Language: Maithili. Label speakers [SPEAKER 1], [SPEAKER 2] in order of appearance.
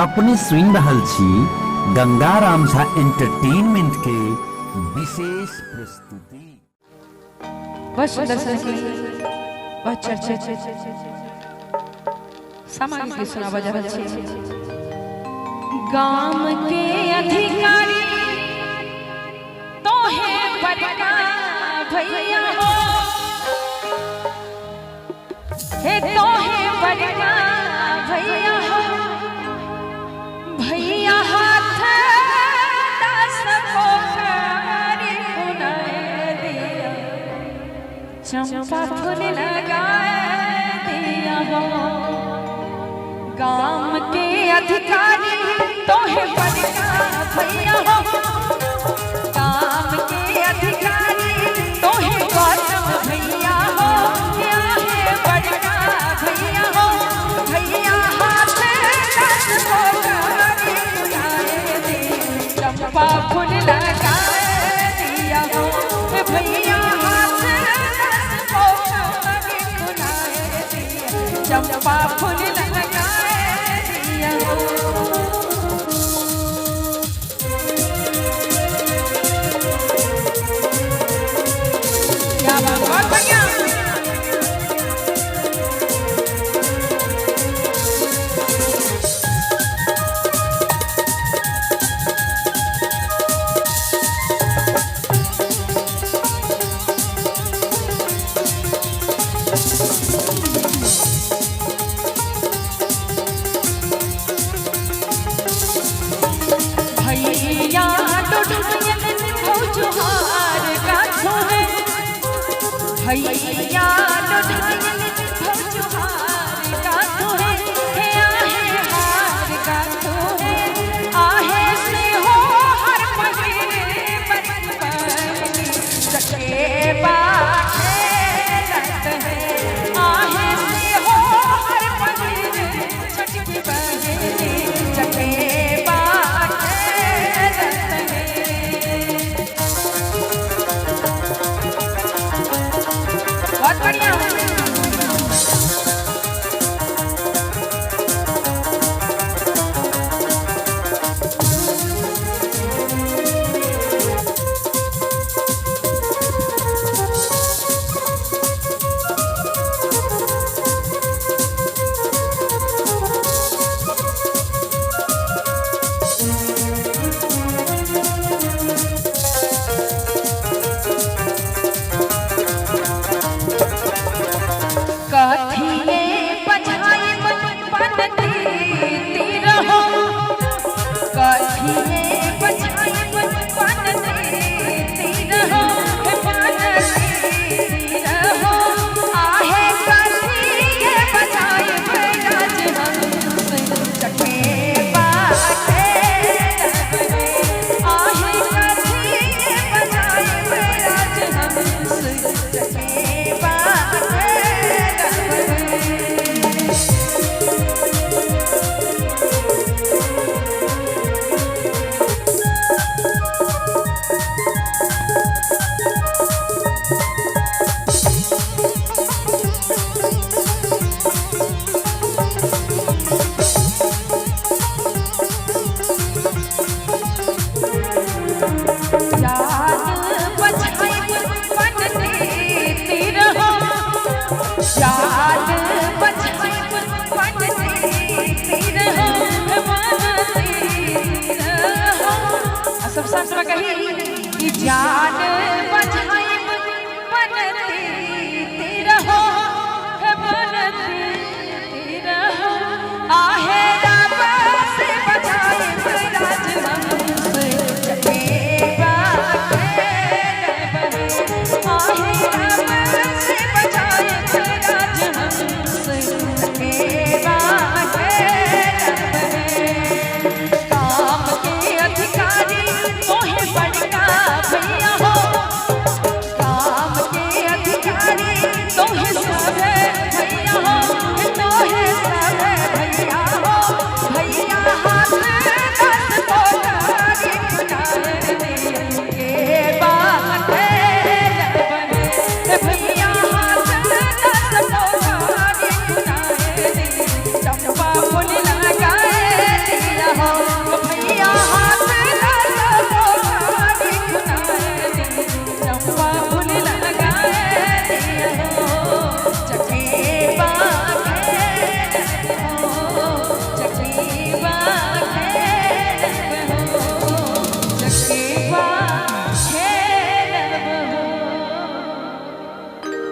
[SPEAKER 1] अपने सुनि रहल छी गंगाराम झा एंटरटेनमेंट के विशेष प्रस्तुति।
[SPEAKER 2] बहुत सुंदर संगीत, बहुत चर्चित सामाजिक गीत सुनाबऽ जा रहल छी। गाम के अधिकारी तोहे बड़का भैया हो, हे तोहे बड़का भैया हो, भैया हाथ दस पोखरी खुनाए दिया, चंपा फूल लगाए दिया हो। गाम के अधिकारी तोहे बड़का भैया हो, गाम के अधिकारी तोहे गौतम भैया हो, क्या है बड़का भैया हो, भैया हाथ दस पोखरी खुनाए दिया, चंपा फूल लगाए दिया हो, भैया हाथ दस पोखरी खुनाए दिया, चंपा फूल लगाए दिया हो। क्या बात, बहुत बढ़िया। भैया डोडुमयन भौजुहार गाछो है, भैया डोडुमयन